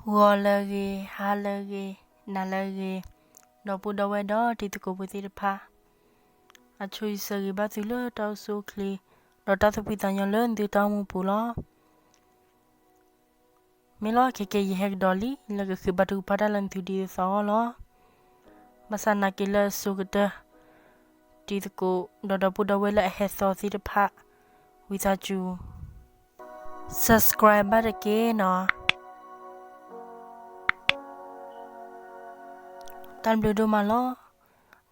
ဂီၤလၢအဂ့ၤ, ဟါလၢအဂ့ၤ, နၤလၢအဂ့ၤ, ဒီပုၢ်ဒီဝဲၢ်ဒီးတံၤသကိးဖိသ့ၣ်တဖၣ်, အဆိယဆၢဂ့ၤဘၣ်သုလၢတၢ်အိၣ်ဆူၣ်အိၣ်ချ့, ဒီးတၢ်သူၣ်ဖှံသးညီလၢသုတၢ်အိၣ်မူပူၤလီၤ. မ့ၢ်လီၤ ခဲကဲယဟဲကဒီးလံ လၢကဃ့ဘါထုကဖၣ်တၢ်လၢသုဒ်သိးအဂီၢ်လီၤ. ဘၣ်ဆၣ်နာ်က့လၢအဆိကတၢၢ် တံၤသကိး ဒီးဒီပုၢ်ဒီဝဲၢ်လၢအဟဲသီသ့ၣ်တဖၣ်, ဝံသးစူၤ subscribe ဘၣ်တက့ၢ်နီၤ. တၢ်ဘျုးဒိၣ်မးလီၤ.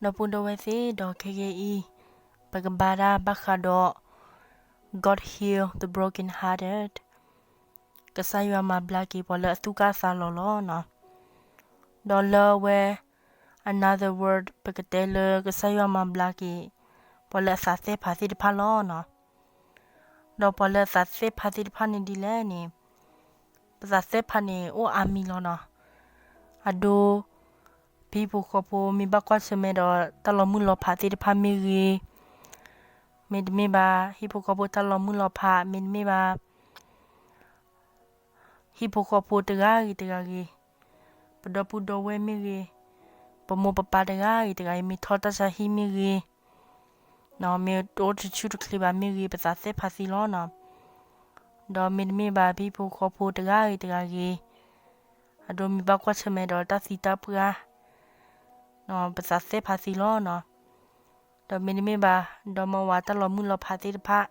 ဒီပုၢ်ဒီဝဲၢ်သ့ၣ် ဒီးခဲကဲအံၤ ပကဘါတၢ်ဘၣ်ဃးဒီး God heal the broken hearted, ကစၢ်ယွၤမၤဘျါက့ၤပှၤလၢအသူၣ်ကၢ်သးလီၤလီၤနီၤ. ဒီးလၢအဝဲ another word ပကတဲလၢကစၢ်ယွၤမၤဘျါက့ၤ ပှၤလၢအသးသ့ၣ်ဖးသ့ၣ်တဖၣ်လီၤနီၤ. ဒီးပှၤလၢအသးသ့ၣ်ဖးသ့ၣ်တဖၣ်န့ၣ်ဒ်လဲၣ်န့ၣ်, ပသးသ့ၣ်ဖးန့ၣ်အိၣ်အါမံၤလီၤနီၤ. အဒိ ပဟံၣ်ဖိဃီဖိမ့ၢ်ဘၣ်ကွၢ်ဆၢၣ်မဲာ်ဒီးတၢ်လီၤမုၢ်လီၤဖးသ့ၣ်တဖၣ်မ့ၢ်ဂ့ၤ, မ့တမ့ၢ်ဘၣ် ဟံၣ်ဖိဃီဖိတၢ်လီၤမုၢ်လီၤဖး မ့တမ့ၢ်ဘၣ် ဟံၣ်ဖိဃီဖိတဂၤဂ့ၤတဂၤဂ့ၤ, ပဒီပုၢ်ဒီဝဲၢ်မ့ၢ်ဂ့ၤ, ပမိၢ်ပပၢ်တဂၤဂ့ၤတဂၤဂ့ၤ မ့ၢ်ထီၣ်တၢ်ဆါဟံၣ်မ့ၢ်ဂ့ၤ, မ့ၢ်တအိၣ်တဆူၣ်တချ့ဘၣ်မ့ၢ်ဂ့ၤ ပသးသ့ၣ်ဖးသ့လီၤနီၤ. ဒီးမ့တမ့ၢ်ဘၣ် ပဟံၣ်ဖိဃီဖိတဂၤဂ့ၤတဂၤဂ့ၤ, အဒိမ့ၢ်ဘၣ်ကွၢ်ဆၢၣ်မဲာ်ဒီးတၢ်သံတၢ်ပှၢ် ပသးသ့ၣ်ဖးသ့လီၤနီၤ. ဒီးမ့တမ့ၢ်ဘၣ် ဒီမါဝၤတၢ်လီၤမုၢ်လီၤဖးသ့ၣ်တဖၣ်,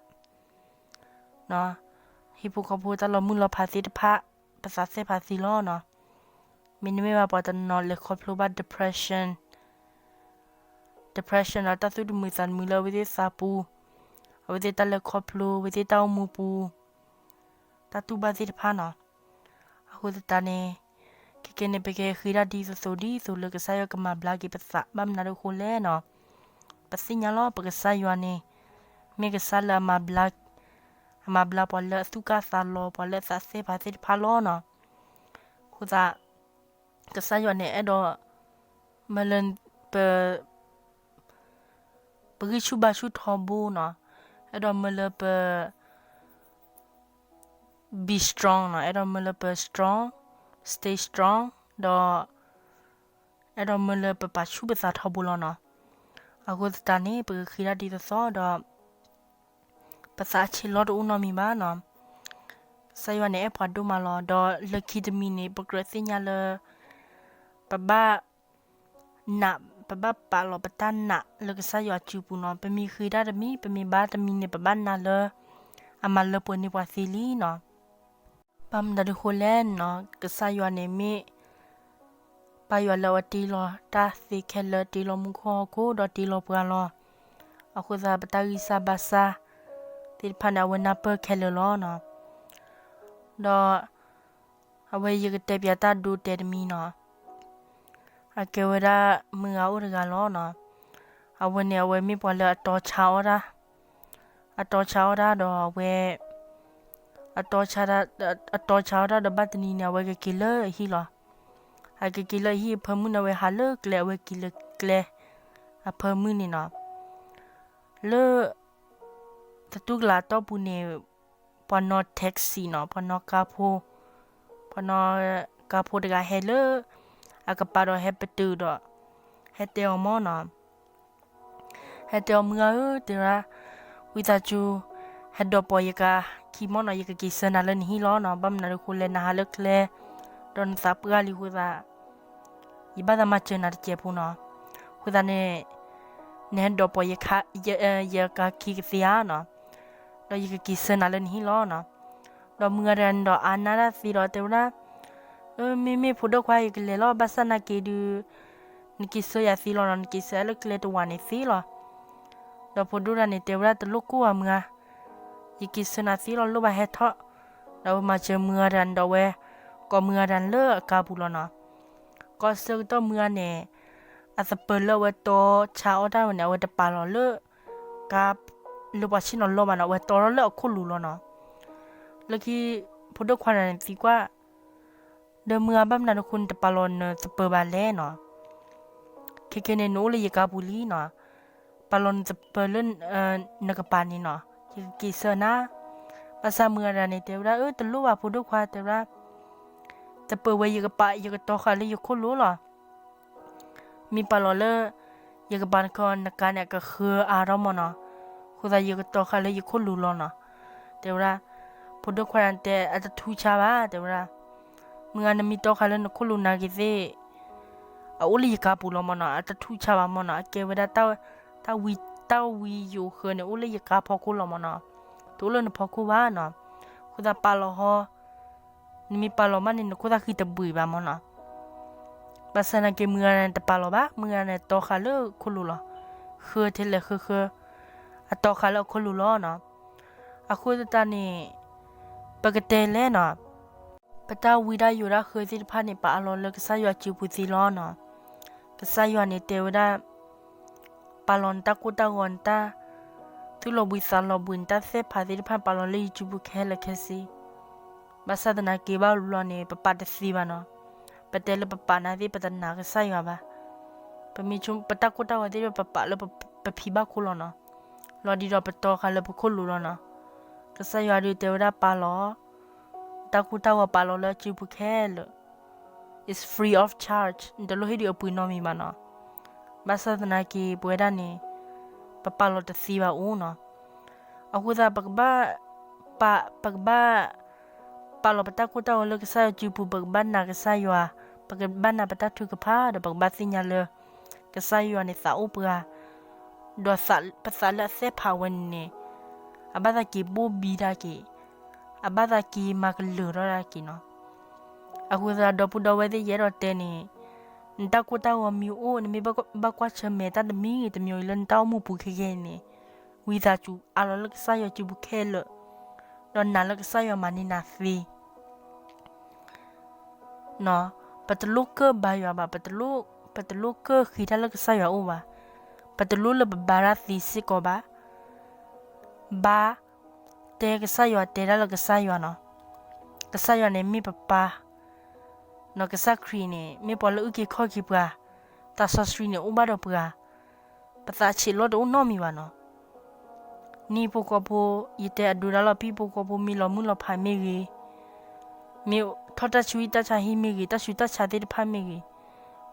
ဟံၣ်ဖိဃီဖိတၢ်လီၤမုၢ်လီၤဖးသ့ၣ်တဖၣ် ပသးသ့ၣ်ဖးသ့လီၤနီၤ. မ့တမ့ၢ်ဘၣ်ပှၤတနီၤလဲၤခီဖျိဘၣ် depression, depression ဒီးတၢ်သူၣ်တမုာ်သးတမုာ်လၢအဝဲသ့ၣ်သးပူၤ, အဝဲသ့ၣ်တၢ်လဲၤခီဖျိ အဝဲသ့ၣ်တၢ်အိၣ်မူပူၤ တၢ်တူၢ်ဘၣ်သ့ၣ်တဖၣ်နီၤ. အဃိသတးန့ၣ် ခဲကဲန့ၣ် ပကဃ့တၢ်ဒ်သိးသိးဒ်သိးလၢကစၢ်ယွၤကမၤဘျါက့ၤပသး ဘၣ်မနုၤအဃိလဲၣ်နီၤ. ပသ့ၣ်ညါလီၤ ပကစၢ်ယွၤန့ၣ် မ့ၢ်ကစၢ်လၢအမၤဘျါ, အမၤဘျါပှၤလၢအသူၣ်ကၢ်သးလီၤ ပှၤလၢအသးသ့ၣ်ဖးသ့ၣ်တဖၣ်လီၤနီၤ. အဃိသတး ကစၢ်ယွၤန့ၣ် အဲၣ်ဒိးမၢလၢပ ပဂံၢ်ဆူၣ်ဘါဆူၣ်ထီဘိနီၤ, အဲၣ်ဒိးမၢလၢပ be strong နီၤ, အဲၣ်ဒိးမၢလၢပ strong, stay strong, ဒီး အဲၣ်ဒိးမၢလၢပပာ်ဆူၣ်ပသးထီဘိလီၤနီၤ. အဃိသတးန့ၣ် ပကဃ့တၢ်ဒ်သိးသိးဒီး ပသးဆံးလီၤတအိၣ်နီတမံၤဘၣ်နီၤ. ကစၢ်ယွၤန့ၣ်အဲၣ်ပှၤဒိၣ်မးလီၤ. ဒီးလၢခံတမံၤန့ၣ် ပကြၢးသ့ၣ်ညါလၢ ပဘၣ်နာ်, ပဘၣ်ပာ်လီၤပတၢ်နာ်လၢကစၢ်ယွၤအစုပူၤနီၤ. ပမ့ၢ်ဃ့တၢ်တမံၤ ပမ့ၢ်ဘါတမံၤန့ၣ် ပဘၣ်နာ်လၢ အမၤလၢပှဲၤန့ၢ်ပှၤသ့လံနီၤ. ဘၣ်မနုၤဒ်ဃိလဲၣ်နီၤ, ကစၢ်ယွၤန့ၣ်မ့ၢ် ပၢ်ယွၤလၢအဝဲတ့လီၤတၢ်သ့ခဲလၢာ်, တ့လီၤမူခိၣ်ဟီၣ်ခိၣ် ဒီးတ့လီၤပှၤလီၤ. အဃိသတး ပတၢ်ဂံၢ်စၢ်ဘါစၢ်သ့ၣ်တဖၣ်န့ၣ် အဝဲနၢ်ပၢၢ်ခဲလၢာ်လီၤနီၤ. ဒီး အဝဲယကတဲပၠးတၢ်ဒိတဲာ်တမံၤနီၤ. အကဲဝဲဒၣ်မုၢ်ဂၤအိၣ်တဂၤလီၤနီၤ. အဝဲန့ၣ် အဝဲမ့ၢ်ပှၤလၢအတီဆါအီၣ်တၢ်, အတီဆါအီၣ်တၢ်ဒီးအဝဲ အတီဆါအီၣ်တၢ်ဒီးဘၣ်တနံၤန့ၣ် အဝဲကက့ၤလၢအဟံၣ်လီၤ. အကက့ၤလၢအဟံၣ်အဖၢမုၢ်န့ၣ် အဝဲဟးလၢကျဲ, အဝဲက့ၤလၢကျဲအဖၢမုၢ်န့ၣ်နီၤ. လၢ သတူၢ်ကလာ်အတီၢ်ပူၤန့ၣ် ပှၤနီၣ် taxi နီၤ, ပှၤနီၣ်ကါဖိ, ပှၤနီၣ်ကါဖိတဂၤဟဲလၢအကပၤဒီးဟဲပတုာ်ဒီး ဟဲတဲအီၤမၢ်နီၤ. ဟဲတဲအီၤ မုၢ်ဂၤဧၢ, တဲဝဲဒၣ်, ဝံသးစူၤ ဟဲဒိးပိာ်ယကါခံမၢ်နီၤ, ယကက့ၤဆှၢနၤလၢနဟံၣ်လီၤနီၤ. ဘၣ်မနုၤဒ်ဃိလဲၣ် နဟးလၢကျဲ ဒီးနသးပှၢ်လံအဃိသတး ယဘၣ်သးမၤစၢၤနၤတစဲးဖိနီၤ. အဃိသတးန့ၣ် နဟဲဒိးပိာ်ယကါခံကသ့ဧါနီၤ, ဒီးယကက့ၤဆှၢနၤလၢနဟံၣ်လီၤနီၤ. ဒီးမုၢ်ဂၤတဂၤန့ၣ်ဒီးအါနၢ်တၢ်သ့ဒီးတဲဝဲဒၣ်, အၢ မ့မ့ၢ်ဖိဒိၣ်ခွါ ယကလဲၤလီၤ, ဘၣ်ဆၣ်နာ်က့ဒုး နက့ၤဆှၢယၤသ့လီၤနီၤ, နက့ၤဆှၢလၢကျဲတဝာ်န့ၣ်သ့လီၤ. ဒီးဖိဒိၣ်တဂၤန့ၣ် တဲဝဲဒၣ် တလိၣ်ကိၢ်ဘၣ်မုၢ်ဂၤ, ယက့ၤဆှၢနၤသ့လီၤ, လိၣ်ဘၣ်ဟဲထီၣ်. ဒီးအဝဲမၤစၢၤမုၢ်ဂၤတဂၤန့ၣ်ဒီး အဝဲကိးမုၢ်ဂၤတဂၤန့ၣ်လၢအကါပူၤလီၤနီၤ. ကိးဆၢကတီၢ်မုၢ်ဂၤန့ၣ် အသပၢၤလၢအဝဲတီဆါအီၣ်တၢ်ဝဲန့ၣ် အဝဲတပာ်လီၤလၢ ကါ လၢပှၤဆ့ၣ်နီၤလီၢ်ဘၣ်နီၤ, အဝဲတီထီၣ်လၢအခိၣ်လိၤလီၤနီၤ. လၢခံ ဖိဒိၣ်ခွါတဂၤန့ၣ်သံကွၢ် ဒီးမုၢ်ဂၤ ဘၣ်မနုၤဒ်ဃိနတပာ်လီၤနသပၢၤဘၣ်လဲၣ်နီၤ. ခဲကဲန့ၣ် နအိၣ်လၢယကါပူၤလံနီၤ. ပာ်လီၤနသပၢၤလၢ နကပၤန့ၣ်နီၤ, ယကက့ၤဆှၢနၤ. ဘၣ်ဆၣ်မုၢ်ဂၤတဂၤန့ၣ် တဲဝဲဒၣ် အၢ တလိၣ်ဘၣ်ဖိဒိၣ်ခွါ တဲဝဲဒၣ် တပၢၢ်ဝဲယကပာ် ယကတီၤဃာ်လၢယခိၣ်လိၤလီၤ. မ့ၢ်ပာ်လီၤလၢ ယကပၤတခီ နကၤန့ၣ် အကဃၢၤအါထီၣ်မၢ်နီၤ. အဃိသတး ယကတီၤဃာ်လၢယခိၣ်လိၤလီၤနီၤ. တဲဝဲဒၣ်, ဖိဒိၣ်ခွါတဲ အတထူးခြားဘၣ် တဲဝဲဒၣ်, မုၢ်ဂၤနမ့ၢ်တီဃာ်လၢနခိၣ်လိၤနာ်က့ၤသ့ၣ် အအိၣ်လၢယကၤပူၤလီၤမၢ်နီၤ, အတထူးခြားဘၣ်မၢ်နီၤ. အကဲဝဲဒၣ် တၢ်ဝံ တၢ်ဝံယိၤဃၢၤန့ၣ် အိၣ်လၢယကၤဖီခိၣ်လီၤမၢ်နီၤ, တအိၣ်လၢနဖီခိၣ်ဘၣ်နီၤ. အဃိသတးပာ်လီၤဟီ နမ့ၢ်ပာ်လီၤမးန့ၣ် နခိၣ်သၣ်ဃံတဘှံးဘၣ်မၢ်နီၤ. ဘၣ်ဆၣ်သနာ်က့ မုၢ်ဂၤန့ၣ်တပာ်လီၤဘၣ်, မုၢ်ဂၤန့ၣ်တီဃာ်လၢခိၣ်လိၤလီၤ. ဃၢၤထဲလဲၣ်ဃၢၤဃၢၤ အတီဃာ်လၢအခိၣ်လိၤလီၤနီၤ. အဃိသတးန့ၣ် ပကတဲလဲၣ်နီၤ, ပတၢ်ဝံတၢ်ယိၤတၢ်ဃၢၤသ့ၣ်တဖၣ်န့ၣ် ပအးလီၤလၢကစၢ်ယွၤစုပူၤသ့လီၤနီၤ. ကစၢ်ယွၤန့ၣ်တဲဝဲဒၣ် ပာ်လီၤနတၢ်ကိၢ်တၢ်ဂီၤ နတၢ်သူၣ်လီၤဘှံးသးလီၤဘှံး နတၢ်သဲၣ်ဖးသ့ၣ်တဖၣ် ပာ်လီၤလၢယစုပူၤခဲလၢာ်ခဲဆ့. ဘၣ်ဆၣ်သနာ်က့ဘၣ်ဘျီန့ၣ် ပပာ်တသ့ဘၣ်နီၤ. ပတဲလၢပပာ်နာ်သ့ၣ် ပတနာ်ကစၢ်ယွၤဘၣ်. ပမ့ၢ်ဆိပတၢ်ကိၢ်တၢ်ဂီၤသ့ၣ်တဖၣ် ပပာ်လၢပဖံးဘၣ်ခိၣ်လီၤနီၤ. လီၤဒံးဒီးပတီဃာ်လၢပခိၣ်လိၤလီၤနီၤ. ကစၢ်ယွၤဒုးတဲဝဲဒၣ်ပာ်လီၤ တၢ်ကိၢ်တၢ်ဂီၤပာ်လီၤလၢအစုပူၤခဲလၢာ် is free of charge, နတလိၣ်ဟ့ၣ်ဒုးအပှ့ၤနီတမံၤဘၣ်နီၤ. ဘၣ်ဆၣ်သနာ်က့ ပဝဲဒၣ်န့ၣ် ပပာ်လီၤတသ့ဘၣ်အိၣ်နီၤ. အဃိသတး ပကဘၣ် ပ ပကဘၣ် ပာ်လီၤပတၢ်ကိၢ်တၢ်ဂီၤလၢကစၢ်ယွၤစုပူၤ ပကဘၣ်နာ်ကစၢ်ယွၤ, ပကဘၣ်နာ်ပတၢ်ထုကဖၣ် ဒီးပကဘၣ်သ့ၣ်ညါလၢ ကစၢ်ယွၤန့ၣ်သးအိၣ်ပှၤ, ဒီးပသးလၢအသဲၣ်ဖးဝဲန့ၣ်န့ၣ် အဘၣ်သးက့ၤဘိၣ်ဘံတၢ်က့ၤ, အဘၣ်သးက့ၤမၤကလုာ်ထီၣ်တၢ်က့ၤနီၤ. အဃိသတးဒီပုၢ်ဒီဝဲၢ်သ့ၣ် ယအဲၣ်ဒိးတဲန့ၣ်, နတၢ်ကိၢ်တၢ်ဂီၤမ့ၢ်အိၣ် နမ့ၢ်ဘၣ်ကွၢ်ဆၢၣ်မဲာ်တၢ်တမံၤဂ့ၤတမံၤဂ့ၤလၢနတၢ်အိၣ်မူပူၤခဲကဲန့ၣ်, ဝံသးစူၤအးလီၤလၢကစၢ်ယွၤစုပူၤခဲလၢာ်, ဒီးနာ်လၢကစၢ်ယွၤမၤန့ၢ်နၤသ့ ပတလိၣ်ကၢၣ်ဘါယွၤဘၣ်, ပတလိၣ်ကၢၣ်ဃ့တၢ်လၢကစၢ်ယွၤအိၣ်ဘၣ်, ပတလိၣ်လၢပဘါတၢ်သ့စ့ၢ်ကီးဘၣ်, ဘါတဲကစၢ်ယွၤ တဲတၢ်လၢကစၢ်ယွၤနီၤ. ကစၢ်ယွၤန့ၣ်မ့ၢ်ပပၢ်, နီၢ်ကစၢ်ခရံာ်န့ၣ် မ့ၢ်ပှၤလၢအုၣ်က့ၤခီၣ်က့ၤပှၤ, သးစီဆှံန့ၣ်အိၣ်ဘၣ်ဒီးပှၤ, ပသးဆံးလီၢ်တအိၣ်နီတမံၤဘၣ်နီၤ. နံၣ်ဖိဃီဖိ, ယတဲအဒိဒၣ်လီၤ ပံၣ်ဖိဃီဖိ မ့ၢ်လီၤမုၢ်လီၤဖးမ့ၢ်ဂ့ၤ, မ့ၢ်ထီၣ်တၢ်ဆူးဟံၣ်တၢ်ဆါဟံၣ်မ့ၢ်ဂ့ၤ, တၢ်ဆူးတၢ်ဆါသ့ၣ်တဖၣ်မ့ၢ်ဂ့ၤ,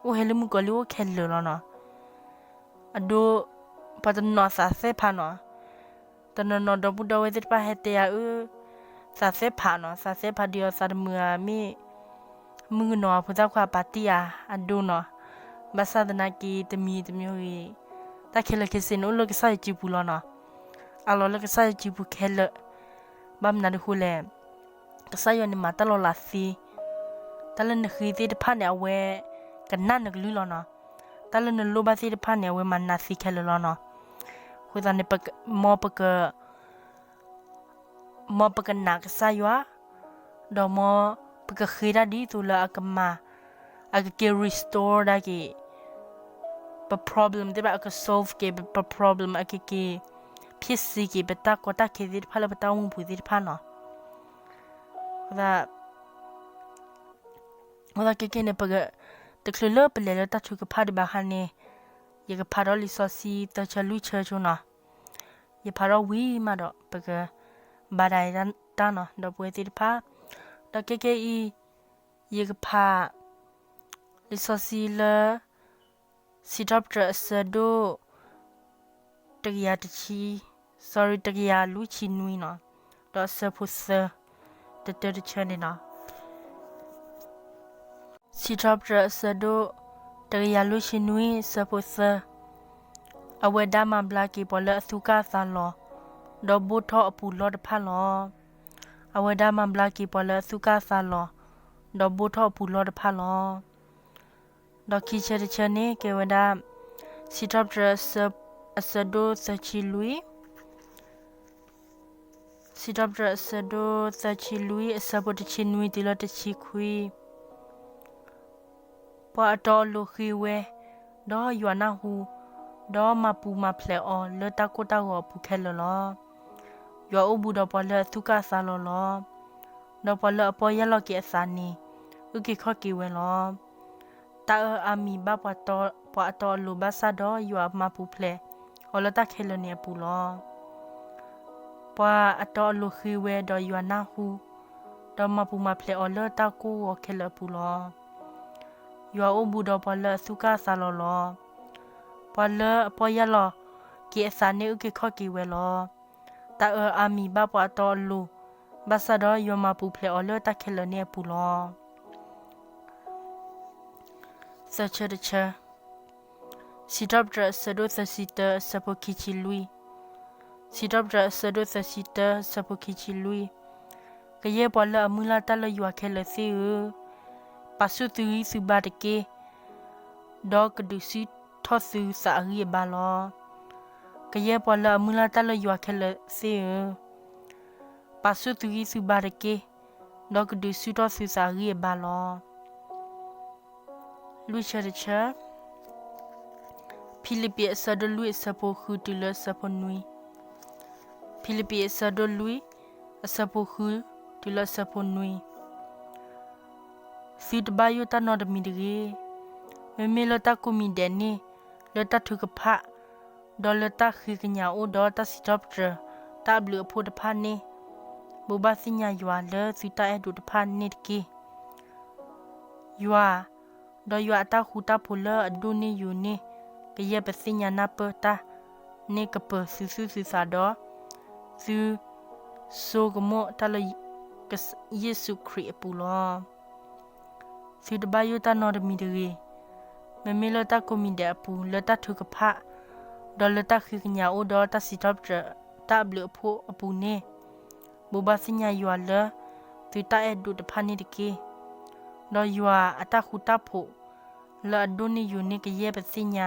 အိၣ်ဟဲလၢမုၣ်ကီၤလံၢ်အိၣ်ခဲလၢာ်လီၤနီၤ. အဒိ, ပှၤတနီၤသးသဲၣ်ဖးနီၤ, တနီၤနီၤဒီပုၢ်ဒီဝဲၢ်သ့ၣ်တဖၣ်ဟဲတဲယၤအၢ, သးသဲၣ်ဖးနီၤ, သးသဲၣ်ဖးဒ်အံၤ သးတမုာ်ဧါ မ့ၢ်မုၣ်ကနီၤဖိသၣ်ခွါပာ်တ့ၢ်ဧါ, အဒိနီၤ. ဘၣ်ဆၣ်သနာ်က့ တမံၤတမံၤဂ့ၤ, တၢ်ခဲလၢာ်ခဲဆ့န့ၣ်အိၣ်လၢကစၢ်ယွၤစုပူၤလီၤနီၤ. အးလီၤလၢကစၢ်ယွၤစုပူၤခဲလၢာ်, ဘၣ်မနုၤအဃိလဲၣ်, ကစၢ်ယွၤန့ၣ်မၤတၢ်လီၤလးသ့, တၢ်လၢနဃ့သ့ၣ်တဖၣ်န့ၣ် အဝဲကနၣ်နကလုၢ်လီၤနီၤ. တၢ်လၢနလိၣ်ဘၣ်သ့ၣ်တဖၣ်န့ၣ် အဝဲမၤနၤသ့ခဲလၢာ်လီၤနီၤ. အဃိသတးန့ၣ် မ်ပက မ်ပကနာ်ကစၢ်ယွၤ, ဒီးမ်ပကဃ့တၢ်ဒ်သိးလၢအကမၤ, အကက့ၤ restore ဒၣ်က့ၤ ပ problem သ့ၣ်တဖၣ်, အက solve က့ၤပ problem, အကက့ၤ ဖျ့ၣ်စ့က့ၤ ပတၢ်ကီတၢ်ခဲသ့ၣ်တဖၣ်လၢပတၢ်အိၣ်မူပူၤသ့ၣ်တဖၣ်နီၤ. အဃိသတးခဲကနံၣ်န့ၣ် ပက, တချုးလၢပလဲၤလၢတၢ်ထုကဖၣ်ဒံးဘၣ်အခါန့ၣ်, ယကဖးထီၣ်လံာ်စီဆှံသၢဆၢလွံၢ်ဆၢဆိနီၤ. ယဖးထီၣ်ဝံၤမးဒီး ပကဘါဒၣ်တၢ်နီၤ ဒီပုၢ်ဝဲၢ်သ့ၣ်တဖၣ်. ဒီးခဲကနံၣ်အံၤ, ယကဖး လံာ်စီဆှံလၢ စံးထီၣ်ပတြၢၤအဆၢဒိၣ် တကယၤတဆံ, sorry, တကယၤလွံၢ်ဆံနွံနီၤ, ဒီးအဆၢဖိသၢ, တတၢတဆၢန့ၣ်နီၤ. စံးထီၣ်ပတြၢၤအဆၢဒိၣ် တကယၤလွံၢ်ဆံနွံ အဆၢဖိသၢ, အဝဲဒၣ်မၤဘျါက့ၤပှၤလၢအသူၣ်ကၢ်သးလီၤ, ဒီးဘိၣ်ထီၣ်အပူၤလီၢ်တဖၣ်လီၤ. အဝဲဒၣ်မၤဘျါက့ၤပှၤလၢအသူၣ်ကၢ်သးလီၤ, ဒီးဘိၣ်ထီၣ်အပူၤလီၢ်တဖၣ်လီၤ. ဒီးခံဆၢတဆၢန့ၣ် ကဲဝဲဒၣ် စံးထီၣ်ပတြၢၤ အဆၢဒိၣ်သၢဆံလွံၢ်, စံးထီၣ်ပတြၢၤ အဆၢဒိၣ်သၢဆံလွံၢ် အဆၢဖိတဆံနွံတုၤလၢတဆံခွံ. ပှၤအတီအလိၤဃ့ဝဲ, ဒီးယွၤနၢ်ဟူ, ဒီးမၤပူၤမၤဖျဲးအီၤလၢတၢ်ကိၢ်တၢ်ဂီၤအပူၤခဲလၢာ်လီၤ. ယွၤအိၣ်ဘူးဒီးပှၤလၢအသူၣ်ကၢ်သးလီၤလီၤ. ဒီးပှၤလၢအပီၢ်ယၢ်လီၤက့ၤအသးန့ၣ် အုၣ်က့ၤခီၣ်က့ၤဝဲလီၤ. တၢ်အၢအါမံၤဘၣ်ပှၤ, ပှၤအတီအလိၤဘၣ်ဆၣ်ဒီး ယွၤမၤပူၤဖျဲးအီၤလၢတၢ်ခဲလၢာ်န့ၣ်အပူၤလီၤ. ပှၤအတီအလိၤဃ့ဝဲဒီးယွၤနၢ်ဟူ, ဒီးမၤပူၤမၤဖျဲးအီၤလၢတၢ်ကိၢ်ဂီၤခဲလၢာ်အပူၤလီၤ. ယွၤအိၣ်ဘူးဒီးပှၤလၢအသူၣ်ကၢ်သးလီၤလီၤ. ပှၤလၢအပီၢ်ယၢ်လီၤက့ၤအသးန့ၣ်အုၣ်က့ၤခီၣ်က့ၤဝဲလီၤ. တၢ်အၢအါမံၤဘၣ်ပှၤအတီအလိၤ, ဘၣ်ဆၣ်ဒီးယွၤမၤပူၤဖျဲးအီၤလၢတၢ်ခဲလၢာ်န့ၣ်အပူၤလီၤ. သၢဆၢတဆၢ, စံးထီၣ်ပတြၢၤအဆၢဒိၣ်သၢဆံတၢ အဆၢဖိခံဆံလွံၢ်, စံးထီၣ်ပတြၢၤအဆၢဒိၣ်သၢဆံတၢ အဆၢဖိခံဆံလွံၢ်, ကယဲၢ်ပှၤလၢအမုၢ်လၢ်တၢ်လၢယွၤခဲလၢာ်သ့ၣ်ဧၢ, ပာ်ဆူၣ်သုဂံၢ်သုဘါတက့ၢ်, ဒီးကဒုးဆူၣ်ထီၣ်သုသးအဂံၢ်အဘါလီၤ. ကယဲၢ်ပှၤလၢအမုၢ်လၢ်တၢ်လၢယွၤခဲလၢာ်သ့ၣ်ဧၢ, ပာ်ဆူၣ်သုဂံၢ်သုဘါတက့ၢ်, ဒီးကဒုးဆူၣ်ထီၣ်သုသးအဂံၢ်အဘါလီၤ. လွံၢ်ဆၢတဆၢ, ဖံလံးပံးအဆၢဒိၣ်လွံၢ်အဆၢဖိဃုတုၤလၢအဆၢဖိနွံ, ဖံလံးပံးအဆၢဒိၣ်လွံၢ် အဆၢဖိဃုတုၤလၢအဆၢဖိနွံ, သုတဘၣ်ယိၣ်တၢ်နီတမံၤတဂ့ၤ. မ့မ့ၢ်လၢတၢ်ကိးမံၤဒဲးန့ၣ်, လၢတၢ်ထုကဖၣ်, ဒီးလၢတၢ်ဃ့ကညးအိၣ်ဒီးတၢ်စံးထီၣ်ပတြၢၤ တၢ်အဘျုးအဖှိၣ်တဖၣ်န့ၣ်, ဘိးဘၣ်သ့ၣ်ညါယွၤလၢသုတၢ်အဲၣ်ဒိးတဖၣ်န့ၣ်တက့ၢ်. ယွၤ, ဒီးယွၤအတၢ်ဃူတၢ်ဖိးလၢအဒိၣ်န့ၢ်ယိာ်န့ၣ် ကယဲၢ်ပသ့ၣ်ညါနၢ်ပၢၢ်တၢ်န့ၣ်ကပၢၤသုသူၣ်သုသးဒီး သု ဆိကမိၣ်တၢ်လၢ ယ့ၣ်ၡူးခရံာ်အပူၤလီၤ. သုတဘၣ်ယိၣ်တၢ်နီတမံၤတဂ့ၤ. မ့မ့ၢ်လၢတၢ်ကိးမံၤဒဲးအပူၤ, လၢတၢ်ထုကဖၣ်, ဒီးလၢတၢ်ဃ့ကညးအိၣ်ဒီးတၢ်စံးထီၣ်ပတြၢၤ တၢ်အဘျုးအဖှိၣ်အပူၤန့ၣ်, ဘိးဘၣ်သ့ၣ်ညါယွၤလၢ သုတၢ်အဲၣ်ဒိးတဖၣ်န့ၣ်တက့ၢ်. ဒီးယွၤအတၢ်ဃူတၢ်ဖိး လၢအဒိၣ်န့ၢ်ယိာ်န့ၣ် ကယဲၢ်ပသ့ၣ်ညါ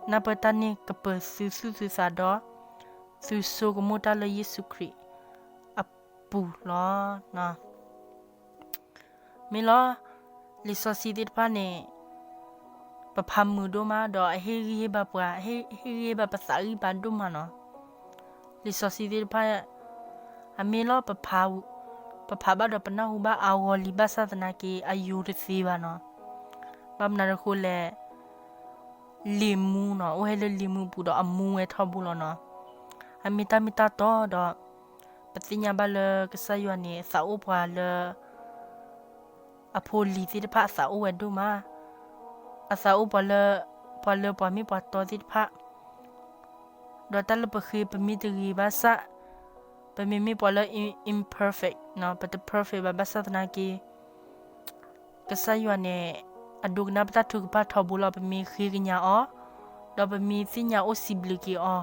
နၢ်ပၢၢ်တၢ်န့ၣ်ကပၢၤသုသူၣ်သုသးဒီး သုဆိကမိၣ်တၢ်လၢယ့ၣ်ၡူးခရံာ်အပူၤလီၤ. မ့ၢ်လီၤ, လံာ်စီဆှံသ့ၣ်တဖၣ်န့ၣ် ပဖးမုာ်ဒိၣ်မး ဒီးအဟ့ၣ်ဂံၢ်ဟ့ၣ်ဘါပှၤ, ဟ့ၣ်ဂံၢ်ဟ့ၣ်ဘါပသးဂံၢ်ဘါဒိၣ်မးနီၤ. လံာ်စီဆှံသ့ၣ်တဖၣ် အမ့ၢ်လီၤ ပဖးဘၣ်ဒီးပနၢ်ဟူဘၣ်အါဂီၢ်လံ ဘၣ်ဆၣ်သနာ်က့ အယိၤတသ့ဘၣ်နီၤ. ဘၣ်မနုၤအဃိလဲၣ်, လံာ်မူနီၤ, အိၣ်ဟဲလၢလံာ်မူပူၤဒီးအမူဝဲထီဘိလီၤနီၤ. အမ့ၢ်တၢ်မ့ၢ်တၢ်တီဒီး ပသ့ၣ်ညါဘၣ်လၢကစၢ်ယွၤန့ၣ် အသးအိၣ်ပှၤလၢ အဖိလံၤသ့ၣ်တဖၣ်အသးအိၣ်ဝဲဒိၣ်မး, အသးအိၣ်ပှၤလၢ ပှၤလၢပှၤမ့ၢ်ပှၤတီသ့ၣ်တဖၣ်, ဒီးတၢ်လၢပဃ့ပမ့ၢ်တဂ့ၤဘၣ်ဆၣ်, ပမ့မ့ၢ်ပှၤလၢ imperfect နီၤ, ပတ perfect ဘၣ် ဘၣ်ဆၣ်သနာ်က့ ကစၢ်ယွၤန့ၣ် အဒိကနၣ်ပတၢ်ထုကဖၣ်ထီဘိလီၤ. ပမ့ၢ်ဃ့ကညးအီၤ, ဒီးပမ့ၢ်သ့ၣ်ညါအိၣ်စံးဘျုးက့ၤအီၤ,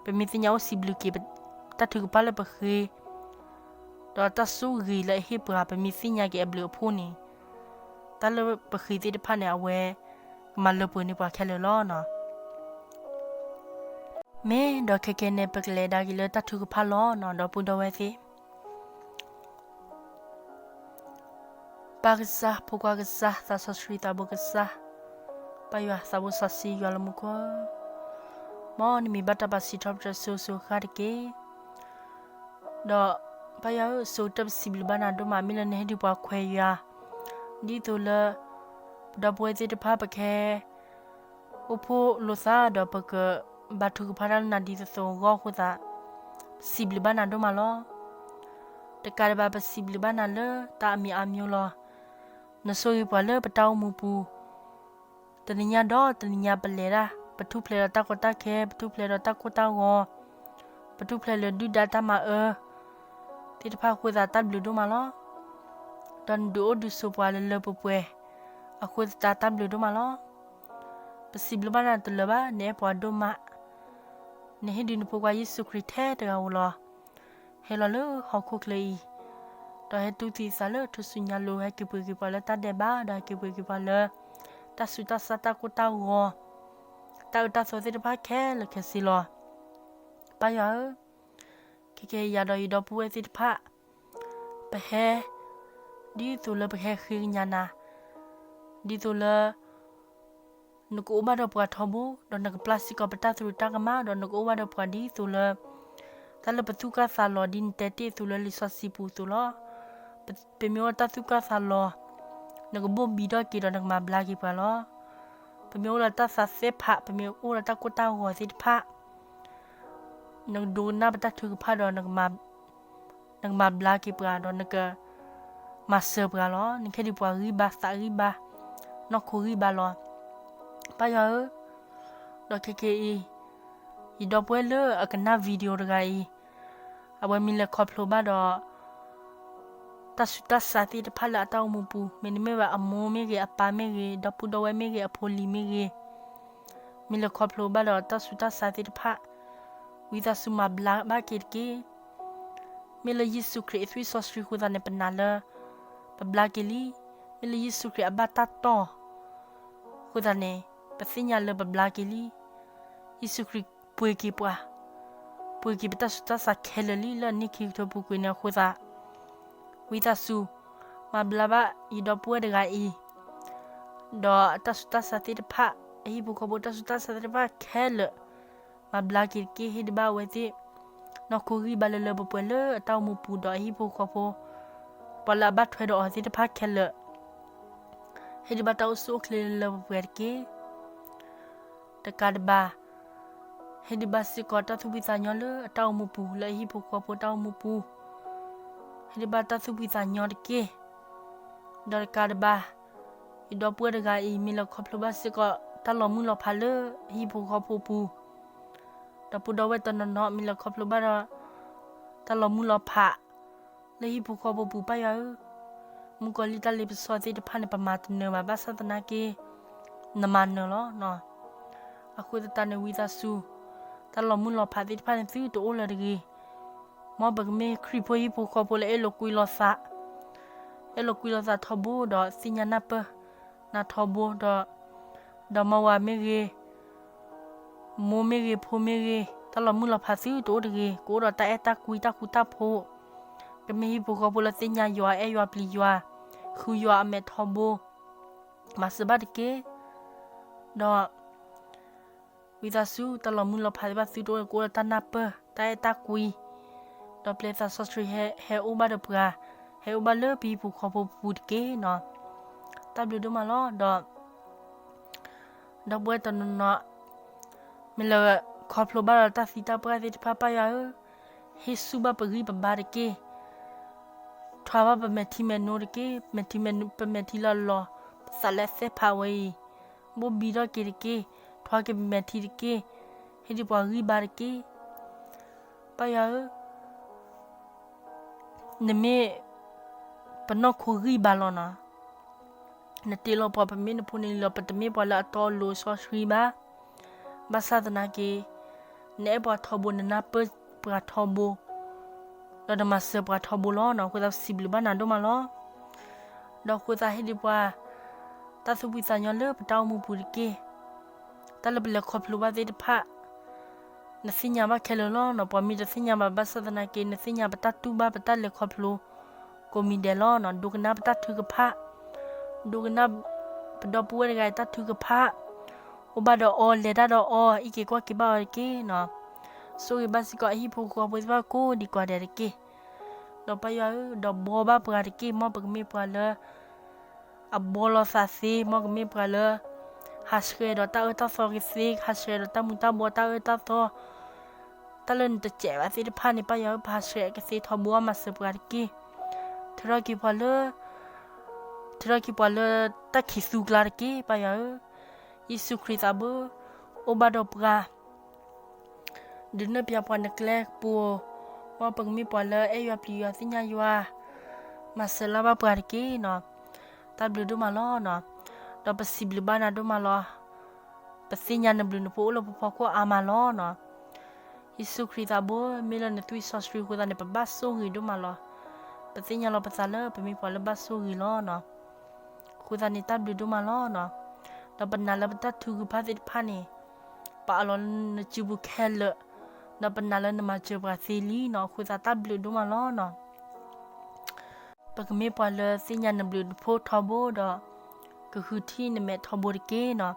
ပမ့ၢ်သ့ၣ်ညါအိၣ်စံးဘျုးက့ၤ တၢ်ထုကဖၣ်လၢပဃ့ ဒီးတၢ်ဆိၣ်ဂ့ၤလၢအဟ့ၣ်ပှၤ ပမ့ၢ်သ့ၣ်ညါက့ၤအဘျုးအဖှိၣ်န့ၣ်, တၢ်လၢပဃ့သ့ၣ်တဖၣ်န့ၣ် အဝဲကမၤလၢပှဲၤန့ၢ်ပှၤခဲလၢာ်လီၤနီၤ. မ့ၢ်ဒီးခဲကနံၣ်န့ၣ် ပကလဲၤဒၣ်က့ၤလၢတၢ်ထုကဖၣ်လီၤနီၤ, ဒီပုၢ်ဒီဝဲၢ်သ့ၣ် ပၢ်ကစၢ်, ဖိခွါကစၢ်, သးစီဆှံသးဘိကစၢ်, ပၢ်ယွၤသးဘိစီဆှံယွၤလၢမူခိၣ်, မ်နမံၤဘၣ်တၢ်ပာ်စံးထီၣ်ပတြၢၤစိၤစိၤဃၣ်ဃၣ်တက့ၢ်. ဒီးပၢ်ယွၤဧၢ, စိကတၢၢ်ပစံးဘျုးဘၣ်နၤဒိၣ်မး မ့ၢ်လၢနဟ့ၣ်ဒုးပှၤခွဲးယာ်, ဒ်သိးလၢ ပဒီပုၢ်ဝဲၢ်သ့ၣ်တဖၣ်ပကဟဲ အိၣ်ဖှိၣ်လိာ်သးဒီး ပကဘါထုကဖၣ်တၢ်လၢနၤဒ်သိးသိးအဂီၢ်အဃိသတး, ပစံးဘျုးဘၣ်နၤဒိၣ်မးလီၤ. တကးဒံးဘၣ် ပစံးဘျုးဘၣ်နၤလၢတၢ်အမံၤအါမံၤလီၤ. နဆိၣ်ဂ့ၤပှၤလၢပတၢ်အိၣ်မူပူၤ, တနံၤညါဒီးတနံၤညါပလဲၤဒၣ်, ပထူၣ်ဖျဲးဒီးတၢ်ကီတၢ်ခဲ, ပထူၣ်ဖျဲးဒီးတၢ်ကိၢ်တၢ်ဂီၤ, ပထူၣ်ဖျဲးလၢဒုၣ်ဒါတၢ်မၤအၢ သ့ၣ်တဖၣ်အဃိသတး တၢ်ဘျုးဒိၣ်မးလီၤ. ဒီးနဒုးအိၣ်ဒုးဆိးပှၤလၢလၢပှဲၤပှဲၤအဃိသတး တၢ်ဘျုးဒိၣ်မးလီၤ. ပစံးဘျုးဘၣ်နၤတလၢာ်ဘၣ်, နအဲၣ်ပှၤဒိၣ်မး, နဟ့ၣ်ဒုးနဖိခွါယ့ၣ်ၡူးခရံာ်ထဲတဂၤဧိၤလီၤ. ဟဲလီၤလၢဟီၣ်ခိၣ်ချၢအံၤ, ဒီးဟဲတူၢ်သံအသးလၢထူၣ်စုညါလိၤ, ဟဲက့ၤပှ့ၤက့ၤပှၤလၢတၢ်ဒဲးဘး, ဒီးဟဲက့ၤပှ့ၤက့ၤပှၤလၢ တၢ်ဆူးတၢ်ဆါ တၢ်ကိၢ်တၢ်ဂီၤ, တၢ်အၢတၢ်သီသ့ၣ်တဖၣ်ခဲလၢာ်ခဲဆ့လီၤ. ပၢ်ယွၤဧၢ, ခဲကနံၣ်ယၤဒီးယဒီပုၢ်ဝဲၢ်သ့ၣ်တဖၣ် ပဟဲ ဒ်သိးလၢပဟဲဃ့ကညးနၤ, ဒ်သိးလၢ နကအိၣ်ဘၣ်ဒီးပှၤထီဘိ, ဒီးနကပျၢ်စ့ၢ်ကီးပတၢ်သရူးတၢ်ကမၣ်, ဒီးနကအိၣ်ဘၣ်ဒီးပှၤဒ်သိးလၢ တၢ်လၢပသူၣ်ကၢ်သးလီၤ ဒ်နတဲတ့ၢ်အသိးလၢလံာ်စီဆှံပူၤအသိးလီၤ. ပမ့ၢ်အိၣ်ဒီးတၢ်သူၣ်ကၢ်သးလီၤ, နကဘိၣ်ဘံထီၣ်က့ၤဒီးနကမၤဘျါက့ၤပှၤလီၤ. ပမ့ၢ်အိၣ်ဒီးတၢ်သးသ့ၣ်ဖး, ပမ့ၢ်အိၣ်ဒီးတၢ်ကိၢ်တၢ်ဂီၤသ့ၣ်တဖၣ်, နကဒိကနၣ်ပတၢ်ထုကဖၣ်ဒီး နကမၤဘျါက့ၤပှၤ, ဒီးနက မၤစၢၤပှၤလီၤ. နကဲဒ်ပှၤဂံၢ်ဘါသးဂံၢ်ဘါ, နီၢ်ခိဂံၢ်ဘါလီၤ. ပၢ်ယွၤဧၢ, ဒီးခဲကနံၣ်အံၤ, ယဒီပုၢ်ဝဲၢ်လၢအကနၣ် video တဂၤအံၤ, အဝဲမ့ၢ်လဲၤခီဖျိဘၣ်ဒီး တၢ်ဆူးတၢ်ဆါသ့ၣ်တဖၣ်လၢအတၢ်အိၣ်မူပူၤ, မ့တမ့ၢ်ဘၣ်အမိၢ်မ့ၢ်ဂ့ၤ, အပၢ်မ့ၢ်ဂ့ၤ, ဒီပုၢ်ဒီဝဲၢ်မ့ၢ်ဂ့ၤ, အဖိအလံၤမ့ၢ်ဂ့ၤ, မ့ၢ်လဲၤခီဖျိဘၣ်ဒီးတၢ်ဆူးတၢ်ဆါသ့ၣ်တဖၣ်, ဝံသးစူၤမၤဘျါဘၣ်က့ၤတက့ၢ်. မ့ၢ်လၢယ့ၣ်ၡူးခရံာ်အသွံၣ်စီဆှံအဃိသတးန့ၣ် ပနာ်လၢ ပဘျါက့ၤလံ. မ့ၢ်လၢယ့ၣ်ၡူးခရံာ်အဘၣ်တၢ်တီၢ်အဃိသတးန့ၣ် ပသ့ၣ်ညါလၢပဘျါက့ၤလံ. ယ့ၣ်ၡူးခရံာ်ပှ့ၤက့ၤပှၤ, ပှ့ၤက့ၤပတၢ်ဆူးတၢ်ဆါခဲလၢာ်လံ လၢအနံၣ်ခံကထိပူၤကွံာ်န့ၣ်အဃိသတး, ဝံသးစူၤ မၤဘျါဘၣ်ယဒီပုၢ်ဝဲၢ်တဂၤအံၤ, ဒီးအတၢ်ဆူးတၢ်ဆါသ့ၣ်တဖၣ်, အဟံၣ်ဖိဃီဖိတၢ်ဆူးတၢ်ဆါသ့ၣ်တဖၣ်ခဲလၢာ်, မၤဘျါက့ၤတက့ၢ်. ဟ့ၣ်ဒုးဘၣ်အဝဲသ့ၣ် နီၢ်ခိဂံၢ်ဘါလၢလၢပှဲၤပှဲၤလၢအတၢ်အိၣ်မူပူၤဒီးအဟံၣ်ဖိဃီဖိ, ပှၤလၢအဘၣ်ထွဲဒီးအီၤသ့ၣ်တဖၣ်ခဲလၢာ်, ဟ့ၣ်ဒုးဘၣ်တၢ်အိၣ်ဆူၣ်အိၣ်ချ့လၢလၢပှဲၤပှဲၤတက့ၢ်. တကးဒံးဘၣ်, ဟ့ၣ်ဒုးဘၣ်စ့ၢ်ကီးတၢ်သူၣ်ဖှံသးညီလၢအတၢ်အိၣ်မူပူၤ လၢအဟံၣ်ဖိဃီဖိတၢ်အိၣ်မူပူၤ, ဟ့ၣ်ဒုးဘၣ်တၢ်သူၣ်ဖှံသးညီတက့ၢ်. ဒီးတကးဒံးဘၣ်, ယဒီပုၢ်ဝဲၢ်တဂၤအံၤ မ့ၢ်လဲၤခီဖျိဘၣ်စ့ၢ်ကီးတၢ်လီၤမုၢ်လီၤဖးလၢအဟံၣ်ဖိဃီဖိပူၤ, ဒီပုၢ်ဒီဝဲၢ်တနီၤနီၤ မ့ၢ်လဲၤခီဖျိဘၣ်ဒီး တၢ်လီၤမုၢ်လီၤဖး လၢဟံၣ်ဖိဃီဖိပူၤ ပၢ်ယွၤဧၢ, မုၣ်ကီၤလံၢ်တၢ်လ့ပစီသ့ၣ်တဖၣ်န့ၣ် ပမၤတနၢၤဘၣ် ဘၣ်ဆၣ်သနာ်က့ နမၤနၢၤလီၤ. အဃိသတးန့ၣ် ဝံသးစူၤ တၢ်လီၤမုၢ်လီၤဖးသ့ၣ်တဖၣ်န့ၣ် သုတအိၣ်လၢၤတဂ့ၤ. မ်ပကမ့ၢ်ခရံာ်ဖိဟံၣ်ဖိဃီဖိလၢအဲၣ်လိာ်ကွံလိာ်သး, အဲၣ်လိာ်ကွံလိာ်သးထီဘိဒီးသ့ၣ်ညါနၢ်ပၢၢ်နၤထီဘိဒီး, ဒီးမါဝၤမ့ၢ်ဂ့ၤ မိၢ်မ့ၢ်ဂ့ၤ ဖိမ့ၢ်ဂ့ၤ, တၢ်လီၤမုၢ်လီၤဖးသုတအိၣ်တဂ့ၤ, ကအိၣ်ဒီးတၢ်အဲၣ်တၢ်ကွံတၢ်ဃူတၢ်ဖိး, ကမ့ၢ်ဟံၣ်ဖိဃီဖိလၢသ့ၣ်ညါယွၤ အဲၣ်ယွၤပျံၤယွၤ, ဃုယွၤအမဲာ်ထီဘိ, မၤစၢၤဘၣ်တက့ၢ်. ဒီး ဝံသးစူၤ တၢ်လီၤမုၢ်လီၤဖးသ့ၣ်တဖၣ်သုတအိၣ် ကအိၣ်ဒီးတၢ်နၢ်ပၢၢ် တၢ်အဲၣ်တၢ်ကွံ, ဒီးပျဲသးစီဆှံဟဲ ဟဲအိၣ်ဘၣ်ဒီးပှၤ, ဟဲအိၣ်ဘၣ်လၢပဟံၣ်ဖိဃီဖိပူၤတက့ၢ်နီၤ. တၢ်ဘျုးဒိၣ်မးလီၤ. ဒီး ဒီပုၢ်ဝဲၢ်တနီၤနီၤ မ့ၢ်လဲၤခီဖျိဘၣ်ဒီးတၢ်သံတၢ်ပှၢ်သ့ၣ်တဖၣ် ပၢ်ယွၤဧၢ, ဟ့ၣ်ဆူၣ်ဘၣ်ပဂံၢ်ပဘါတက့ၢ်. ထွါဘၣ်ပမဲာ်ထံမဲာ်နိတက့ၢ်. မဲာ်ထံမဲာ်နိ ပမဲာ်ထံလီၤလီၤ, ပသးလၢအသဲၣ်ဖးဝဲအံၤ, ဘိၣ်ဘံထီၣ်က့ၤတက့ၢ်. ထွါက့ၤပမဲာ်ထံတက့ၢ်. ဟ့ၣ်ဒုးပှၤဂံၢ်ဘါတက့ၢ်. ပၢ်ယွၤဧၢ, နမ့ၢ်ပနီၢ်ခိဂံၢ်ဘါလီၤနီၤ. နတ့လီၤပှၤ ပမ့ၢ်နဖိန့ၣ်လီၤ, ပတမ့ၢ်ပှၤလၢအတီအလိၤစီဆှံဘၣ်. ဘၣ်ဆၣ်သနာ်က့ နအဲၣ်ပှၤထီဘိ, နနၢ်ပၢၢ်ပှၤထီဘိ, ဒီးနမၤစၢၤပှၤထီဘိလီၤနီၤ. အဃိသတးပစံးဘျုးဘၣ်နၤဒိၣ်မးလီၤ. ဒီးအဃိသတးဟ့ၣ်ဒုးပှၤ တၢ်သူၣ်ဖှံသးညီလၢပတၢ်အိၣ်မူပူၤတက့ၢ်. တၢ်လၢပလဲၤခီဖျိဘၣ်သ့ၣ်တဖၣ် နသ့ၣ်ညါဘၣ်ခဲလၢာ်လီၤနီၤ. ပှၤမ့ၢ်တသ့ၣ်ညါဘၣ် ဘၣ်ဆၣ်သနာ်က့ နသ့ၣ်ညါပတၢ်တူၢ်ဘၣ် ပတၢ်လဲၤခီဖျိ ကိးမံၤဒဲးလီၤနီၤ. ဒိကနၣ်ပတၢ်ထုကဖၣ်, ဒိကနၣ်ပဒီပုၢ်ဝဲၢ်တဂၤအံၤတၢ်ထုကဖၣ်, အိၣ်ဘၣ်ဒီးအီၤ လဲၤတၢ်ဒီးအီၤ အံးက့ၤကွၢ်က့ၤဘၣ်အီၤတက့ၢ်နီၤ. ဆိၣ်ဂ့ၤဘၣ်စ့ၢ်ကီးအဟံၣ်ဖိဃီဖိသ့ၣ်တဖၣ်ကိးဒံးကိးဒဲးတက့ၢ်. ဒီးပၢ်ယွၤဧၢ, ဒီးဘှီဘၣ်ပှၤတက့ၢ်. မ်ပကမ့ၢ်ပှၤလၢ အဘှီလိာ်သးသ့, မ်ကမ့ၢ်ပှၤလၢ ဟးဆှဲးဒီးတၢ်အၢတၢ်သီကသ့, ဟးဆှဲးဒီးတၢ်မူၤတၢ်ဘှီးတၢ်အၢတၢ်သီ, တၢ်လၢနတစဲးဘၣ်သ့ၣ်တဖၣ်န့ၣ် ပၢ်ယွၤဧၢ, ပဟးဆှဲးကသ့ထီဘိ မၤစၢၤပှၤတက့ၢ်. ထုးထီၣ်က့ၤပှၤလၢ ထုးထီၣ်က့ၤပှၤလၢတၢ်ခံးသူကျါတက့ၢ် ပၢ်ယွၤဧၢ. ယ့ၣ်ၡူးခရံာ်သးဘိ, အိၣ်ဘၣ်ဒီးပှၤ ဒုးနဲၣ်ပၠးပှၤနကျဲကပူၤ, မ်ပကမ့ၢ်ပှၤလၢအဲၣ်ယွၤပျံၤယွၤသ့ၣ်ညါယွၤ, မၤစၢၤလၢ်ဘၣ်ပှၤတက့ၢ်နီၤ. တၢ်ဘျုးဒိၣ်မးလီၤနီၤ. ဒီးပစံးဘျုးဘၣ်နၤဒိၣ်မးလီၤ. ပသ့ၣ်ညါနဘျုးနဖှိၣ်အိၣ်လၢပဖီခိၣ်အါမးလီၤနီၤ. ယ့ၣ်ၡူးခရံာ်သးဘိ, မ့ၢ်လၢနသွံၣ်စီဆှံအဃိသတးန့ၣ် ပဘၣ်ဆိၣ်ဂ့ၤဒိၣ်မးလီၤ. ပသ့ၣ်ညါလီၤပသးလၢပမ့ၢ်ပှၤလၢဘၣ်ဆိၣ်ဂ့ၤလီၤနီၤ. အဃိသတးန့ၣ် တၢ်ဘျုးဒိၣ်မးလီၤနီၤ. ဒီးပနာ်လၢပတၢ်ထုကဖၣ်သ့ၣ်တဖၣ်န့ၣ် ပအးလီၤလၢနစုပူၤခဲလၢာ်, ဒီးပနာ်လၢနမၤစၢၤပှၤသ့လံနီၤ. အဃိသတးတၢ်ဘျုးဒိၣ်မးလီၤနီၤ. ပကမ့ၢ်ပှၤလၢသ့ၣ်ညါနဘျုးနဖှိၣ်ထီဘိဒီး ကဃုထံၣ်နမဲာ်ထီဘိတက့ၢ်နီၤ.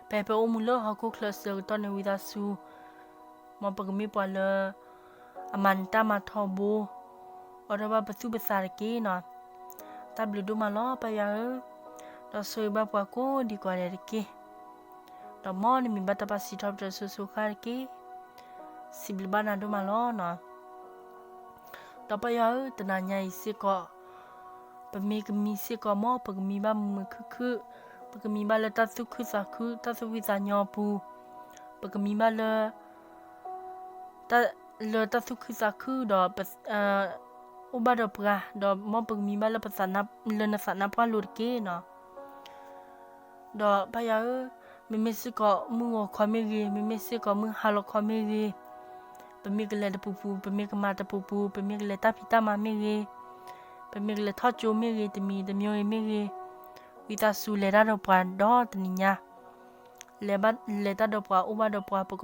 ဖဲပအိၣ်မူလၢဟီၣ်ခိၣ်ချၢအဆၢကတီၢ်န့ၣ် ဝံသးစူၤ မ်ပကမ့ၢ်ပှၤလၢ အမၤနတၢ်မၤထီဘိ, အိးထီၣ်ဘၣ်ပသူၣ်ပသးတက့ၢ်နီၤ. တၢ်ဘျုးဒိၣ်မးလီၤ ပၢ်ယွၤဧၢ, ဒီးဆိၣ်ဂ့ၤဘၣ်ပှၤကိးဒံးကိးဒဲးတက့ၢ်. ဒီးမ်နမံၤဘၣ်တၢ်ပာ်စံးထီၣ်ပတြၢၤစိၤစိၤဃၣ်ဃၣ်တက့ၢ်. စံးဘျုးဘၣ်နၤဒိၣ်မးလီၤနီၤ. ဒီးပၢ်ယွၤဧၢ, တနၤညါအံၤစ့ၢ်ကီး ပမ့ၢ်ကမံစ့ၢ်ကီး မ်ပကမံဘၣ်မုာ်မုာ်ခုၣ်ခုၣ်, ပကမံဘၣ်လၢတၢ်သူၣ်ခုသးခု, တၢ်သူၣ်ဖှံသးညီအပူၤ, ပကမံဘၣ်လၢ တၢ်လၢတၢ်သူၣ်ခုသးခုဒီး အိၣ်ဘၣ်ဒီးပှၤ, ဒီးမ်ပကမံဘၣ်လၢပသးနါ, လၢနသးနါပှၢ်လိၤတက့ၢ်နီၤ. ဒီးပၢ်ယွၤဧၢ, မ့မ့ၢ်စ့ၢ်ကီးမုၢ်ဂီၤခီမ့ၢ်ဂ့ၤ, မ့မ့ၢ်စ့ၢ်ကီးမုၢ်ဟါလီၤခီမ့ၢ်ဂ့ၤ, ပမ့ၢ်ကလဲၤတပူၤပူၤ, ပမ့ၢ်ကမၤတပူၤပူၤ, ပမ့ၢ်ကလဲၤတၢ်ဖံးတၢ်မၤမ့ၢ်ဂ့ၤ, ပမ့ၢ်ကလဲၤထီၣ်ကၠိမ့ၢ်ဂ့ၤ, တမံၤတမံၤဂ့ၤမ့ၢ်ဂ့ၤ, ဝံသးစူၤလဲၤတၢ်ဒီးပှၤဒီတနံၤညါ လဲၤဘၣ်, လဲၤတၢ်ဒီးပှၤ, အိၣ်ဘၣ်ဒီးပှၤ, ပက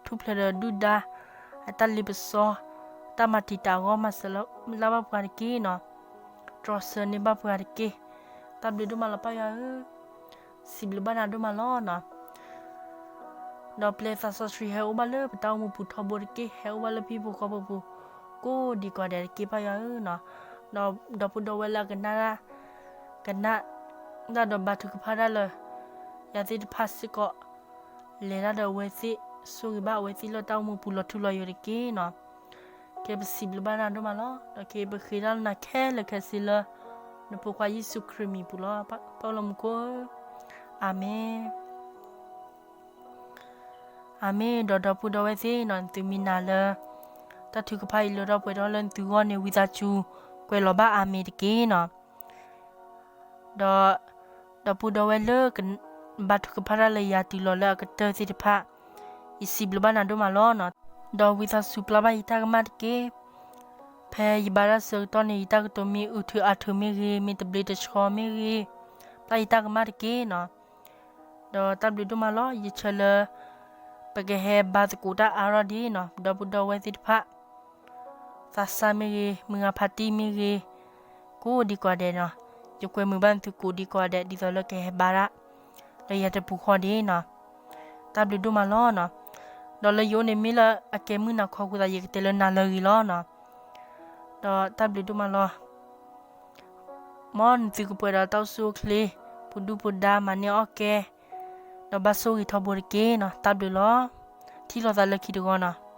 ထူၣ်ဖျဲးဒီးဒုၣ်ဒါ အတၢ်လ့ပစီ, တၢ်မၤတံာ်တာ်အဂီၢ် မၤစၢၤလၢ်ဘၣ်ပှၤတက့ၢ်နီၤ. တြီဆၢန့ၢ်ဘၣ်ပှၤတက့ၢ်. တၢ်ဘျုးဒိၣ်မးလီၤ ပၢ်ယွၤဧၢ, စံးဘျုးဘၣ်နၤဒိၣ်မးလီၤနီၤ. ဒီးပျဲသးစီဆှံဟဲအိၣ်ဘၣ်လၢပတၢ်အိၣ်မူပူၤထီဘိတက့ၢ်, ဟဲအိၣ်ဘၣ်လၢဟံၣ်ဖိဃီဖိပူၤ ကိးဒံးကိးဂၤဒဲးတက့ၢ် ပၢ်ယွၤဧၢနီၤ. ဒီးဒီပုၢ်ဒီဝဲၢ်လၢအကနၣ်တၢ်, ကနၣ်တၢ်ဒီးဘါထုကဖၣ်တၢ်လၢယၤသ့ၣ်တဖၣ်စ့ၢ်ကီး, လဲၤတၢ်ဒီးအဝဲသ့ၣ်, ဆိၣ်ဂ့ၤဘၣ်အဝဲသ့ၣ်လၢတၢ်အိၣ်မူပူၤလီၤထူလီၤယိာ်တက့ၢ်နီၤ. ကဲပစံးဘျုးဘၣ်နၤဒိၣ်မးလီၤ. ဒီးကဲပဃ့တၢ်လၢနၤခဲလၢာ်ခဲဆ့လၢ နဖိခွါယ့ၣ်ၡူးခရံာ်မံၤပူၤလီၤ. ပၢ်လၢမူခိၣ်ဧၢ, အၤမ့ၣ်. အၤမ့ၣ်. ဒီးဒီပုၢ်ဒီဝဲၢ်သ့ၣ်နီၤ, နသုမ့ၢ်နာ်လၢ တၢ်ထုကဖၣ်အံၤလၢထီၣ်ပှဲၤထီၣ်လၢနသုဂီၢ်န့ၣ် ဝံသးစူၤကွဲးလီၤဘၣ်အၤမ့ၣ်တက့ၢ်နီၤ. ဒီး, ဒီပုၢ်ဒီဝဲၢ်လၢ ဘါထုကဖၣ်တၢ်လၢယၤတုၤလီၤလၢအကတၢၢ်သ့ၣ်တဖၣ်, ယစံးဘျုးဘၣ်နၤဒိၣ်မးလီၤနီၤ. ဒီးဝံသးစူၤပျၢ်ဘၣ်ယတၢ်ကမၣ်တက့ၢ်. ဖဲယဘါတၢ်ဆၢကတီၢ်န့ၣ် ယတၢ်ကတိၤမ့ၢ်အုးထုးအါထုးမ့ၢ်ဂ့ၤ, မ့ၢ်တဘျ့တဆှီမ့ၢ်ဂ့ၤ, ပျၢ်ယတၢ်ကမၣ်တက့ၢ်နီၤ. ဒီးတၢ်ဘျုးဒိၣ်မးလီၤ. ယဆၢလၢ ပကဟဲဘါသကိးတၢ်အါထီၣ်ဒ်နီၤ, ဒီပုၢ်ဒီဝဲၢ်သ့ၣ်တဖၣ် သးစၢ်မ့ၢ်ဂ့ၤ, မုၢ်ဂၤဖါတံၢ်မ့ၢ်ဂ့ၤ, ကိးဒံးကိးဂၤဒဲးနီၤ, ယကွဲမုာ်ဘၣ်နသုကိးဒံးကိးဂၤဒဲး ဒ်သိးလၢကဟဲဘါတၢ် လၢယၤတပူၤဃီဒ်နီၤ. တၢ်ဘျုးဒိၣ်မးလီၤနီၤ. ဒီးလၢယအိၣ်န့ၣ် မ့ၢ်လၢအကဲမုၢ်နၤခီအဃိသတး ယကတဲလၢနၤလၢအဂ့ၤလီၤနီၤ. ဒီးတၢ်ဘျုးဒိၣ်မးလီၤ. မ်နသုကပှဲၤဒီးတၢ်အိၣ်ဆူၣ်အိၣ်ချ့, ပူၤဒူၣ်ပူၤဒါ, မၤန့ၢ်အီၣ်ကဲ, ဒီးဘၣ်ဆိၣ်ဂ့ၤထီဘိတက့ၢ်နီၤ. တၢ်ဘျုးလီၤ. ထံၣ်လိာ်သးလၢခံတဘျီနီၤ.